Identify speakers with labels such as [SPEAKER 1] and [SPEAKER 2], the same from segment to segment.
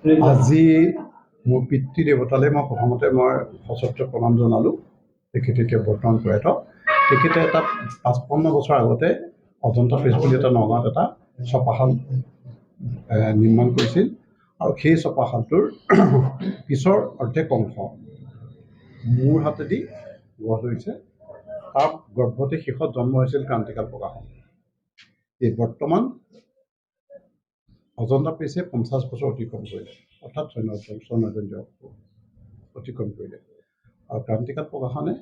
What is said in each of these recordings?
[SPEAKER 1] আজি মোৰ পিতৃ দেৱতালৈ মই প্ৰথমতে মই সশ্ৰদ্ধ প্ৰণাম জনালোঁ। তেখেত এতিয়া বৰ্তমান প্ৰয়াত। তেখেতে এটা 55 বছৰ আগতে অজন্তা প্ৰেছ বুলি এটা নগাঁৱত এটা ছপাশাল নিৰ্মাণ কৰিছিল আৰু সেই ছপাশালটোৰ পিছৰ অৰ্ধেক অংশ মোৰ হাতেদি গঢ় লৈছে। তাৰ গৰ্ভতে শেষত জন্ম হৈছিল ক্ৰান্তিকাল প্ৰকাশন। এই বৰ্তমান অজন্তা প্ৰেছে 50 বছৰ অতিক্ৰম কৰিলে, অৰ্থাৎ স্বৰ্ণ জয়ন্তী অতিক্ৰম কৰিলে আৰু ক্ৰান্তিকাল প্ৰকাশনে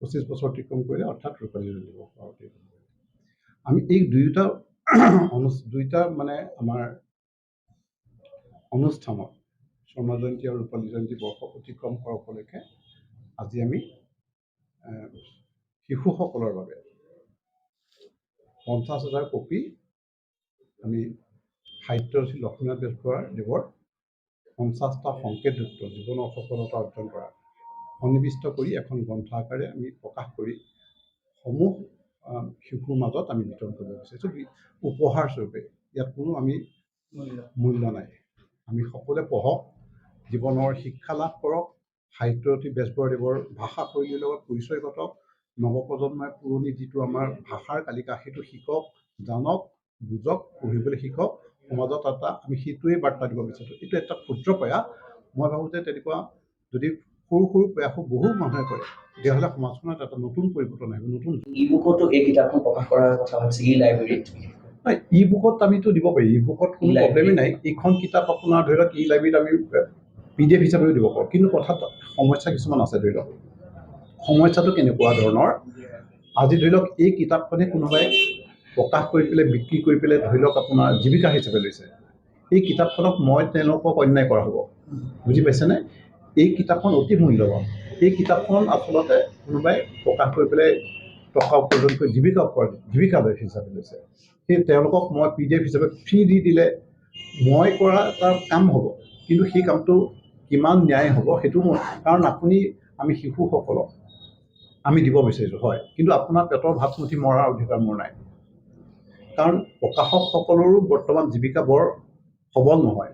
[SPEAKER 1] 25 বছৰ অতিক্ৰম কৰিলে, অৰ্থাৎ ৰূপালী জয়ন্তী বৰ্ষ অতিক্ৰম কৰিলে। আমি এই দুয়োটা মানে আমাৰ অনুষ্ঠানত স্বৰ্ণ জয়ন্তী আৰু ৰূপালী জয়ন্তী বৰ্ষ অতিক্ৰম কৰাৰ উপলক্ষে আজি আমি শিশুসকলৰ বাবে 50,000 কপি আমি সাহিত্যৰথী লক্ষ্মীনাথ বেজবৰুৱাৰ দেৱৰ 50টা সংকেতযুক্ত জীৱনৰ সফলতা অৰ্জন কৰা সন্নিৱিষ্ট কৰি এখন গ্ৰন্থ আকাৰে আমি প্ৰকাশ কৰি সমূহ শিশুৰ মাজত আমি বিতৰণ কৰিব বিচাৰিছোঁ উপহাৰস্বৰূপে। ইয়াত কোনো আমি মূল্য নাই। আমি সকলোৱে পঢ়ক, জীৱনৰ শিক্ষা লাভ কৰক, সাহিত্যৰথী বেজবৰুৱাদেৱৰ ভাষা শৈলীৰ লগত পৰিচয় ঘটক। নৱপ্ৰজন্মই পুৰণি যিটো আমাৰ ভাষাৰ কালিকা, সেইটো শিকক, জানক, বুজক, পঢ়িবলৈ শিকক। সমাজত এটা আমি সেইটোৱেই বাৰ্তা দিব বিচাৰিছোঁ। এইটো এটা ক্ষুদ্ৰ প্ৰয়াস। মই ভাবোঁ যে তেনেকুৱা যদি সৰু সৰু প্ৰয়াসো বহু মানুহে কৰে, তেতিয়াহ'লে সমাজখনত এটা নতুন পৰিৱৰ্তন আহিব, নতুন
[SPEAKER 2] ই বুকতো এই কিতাপখন প্ৰকাশ কৰাৰ কথা ভাবিছে, ই লাইব্ৰেৰীত?
[SPEAKER 1] নাই, ই বুকত আমিতো দিব পাৰি। ই বুকত কোনো
[SPEAKER 2] E-library।
[SPEAKER 1] প্ৰব্লেমেই নাই। এইখন কিতাপ আপোনাৰ ধৰি লওক ই লাইব্ৰেৰীত আমি পিডিএফ হিচাপেও দিব পাৰোঁ। কিন্তু কথাত সমস্যা কিছুমান আছে। ধৰি লওক সমস্যাটো কেনেকুৱা ধৰণৰ? আজি ধৰি লওক এই কিতাপখনে কোনোবাই প্ৰকাশ কৰি পেলাই, বিক্ৰী কৰি পেলাই ধৰি লওক আপোনাৰ জীৱিকা হিচাপে লৈছে। এই কিতাপখনক মই তেওঁলোকক অন্যায় কৰা হ'ব, বুজি পাইছেনে? এই কিতাপখন অতি মূল্যৱান। এই কিতাপখন আচলতে কোনোবাই প্ৰকাশ কৰি পেলাই টকা উপাৰ্জন কৰি জীৱিকা লৈ হিচাপে লৈছে। সেই তেওঁলোকক মই পিডিএফ হিচাপে ফ্ৰী দি দিলে মই কৰা এটা কাম হ'ব, কিন্তু সেই কামটো কিমান ন্যায় হ'ব সেইটো মোৰ কাৰণ আপুনি আমি শিশুসকলক আমি দিব বিচাৰিছোঁ হয়, কিন্তু আপোনাৰ পেটৰ ভাতমুঠি মৰাৰ অধিকাৰ মোৰ নাই। কাৰণ প্ৰকাশকসকলৰো বৰ্তমান জীৱিকা বৰ সবল নহয়।